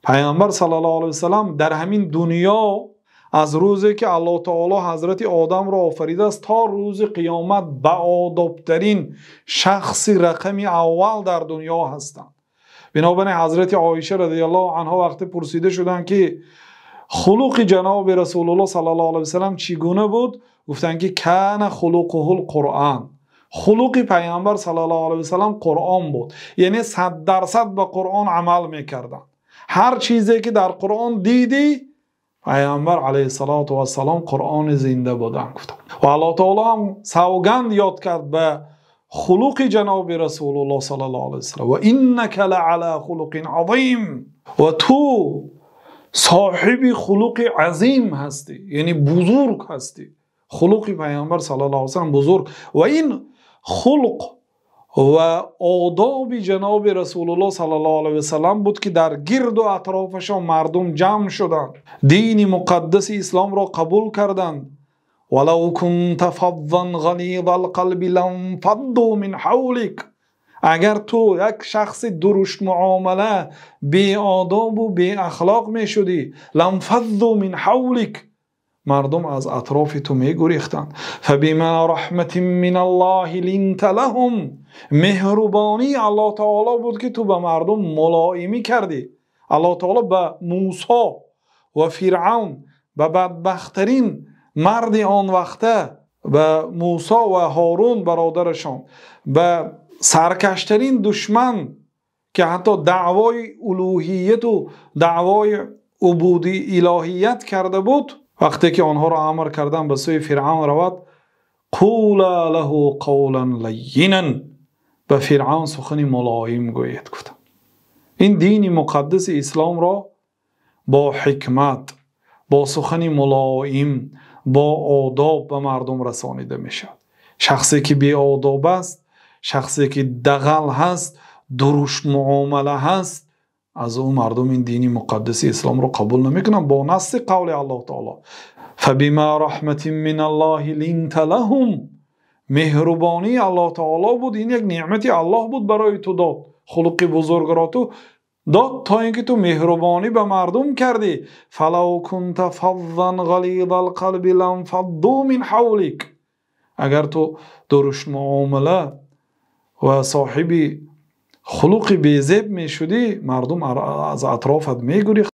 Паёмбар саллаллоҳу алайҳи васаллам дар ҳамин дунё аз рӯзе ки Аллоҳ таъоло ҳазрати Одамро офаридааст то рӯзи қиёмат ба одобтарин шахси рақами аввал дар дунё ҳастанд. Бинобар ин ҳазрати Оиша розияллоҳу анҳо вақте пурсида шуданд ки хулқи ҷаноби Расулуллоҳ саллаллоҳу алайҳи васаллам чӣ гуна буд, гуфтанд ки кана хулқуҳул Қуръон. Хулқи паёмбар саллаллоҳу алайҳи васаллам Қуръон буд, яъне 100% ба Қуръон амал мекарданд. Ҳар чизе ки дар Қуръон дидӣ, паёмбар алайҳиссалоту вассалом Қуръони зинда буданд гуфтанд. Ва Аллоҳ таъоло ҳам савганд ёд кард ба хулқи ҷаноби Расулуллоҳ саллаллоҳу алайҳи васаллам: ва иннака лаъала хулқин азим. Ва ту соҳиби хулқи азим ҳастӣ, яъне бузург ҳастӣ. Хулқи паёмбар саллаллоҳу алайҳи васаллам бузург, ва ин хулқ ва одоби ҷаноби Расулуллоҳ саллаллоҳу алайҳи васаллам буд ки дар гирду атрофашон мардум ҷамъ шуданд, дини муқаддаси исломро қабул карданд. валав кунта фаззан ғализал қалби ланфаззу мин ҳавлик. Агар ту як шахси дурушт муомала, беодоб ва беахлоқ мешудӣ, ланфаззу мин ҳавлик, мардум аз атрофи ту мегурехтанд. фабима раҳматин миналлоҳи линта лаҳум. Меҳрубонии Аллоҳ таъоло буд ки ту ба мардум мулоимӣ кардӣ. Аллоҳ таъоло ба Мусо ва Фиръавн, ба бадбахттарин марди он вақта, ба Мусо ва Ҳорун бародарашон, ба саркаштарин душман ки ҳатто даъвои улӯҳият ва даъвои убуди илоҳият карда буд, вақте ки онҳоро амр карданд ба сӯи Фиръавн равад, қӯла лаҳу қавлан лаййинан, ба Фиръавн сухани мулоим гӯяд гуфтанд. Ин дини муқаддаси исломро бо ҳикмат, бо сухани мулоим, бо одоб ба мардум расонида мешавад. Шахсе ки беодоб аст, шахсе ки дағал ҳаст, дурушт муомала ҳаст, аз ӯ мардум ин дини муқаддаси исломро қабул намекунанд бо насси қавли Аллоҳ таъоло. фабима раҳматин миналлоҳи линта лаҳум. Меҳрубонии Аллоҳ таъоло буд, ин як неъмати Аллоҳ буд барои ту дод, хулқи бузургро ту дод то инки ту меҳрубонӣ ба мардум кардӣ. фалав кунта фаззан ғализал қалби ланфаззу мин ҳавлик. Агар ту дурушт муомала ва соҳиби хулқи безеб мешудӣ, мардум аз атрофат мегурехтанд.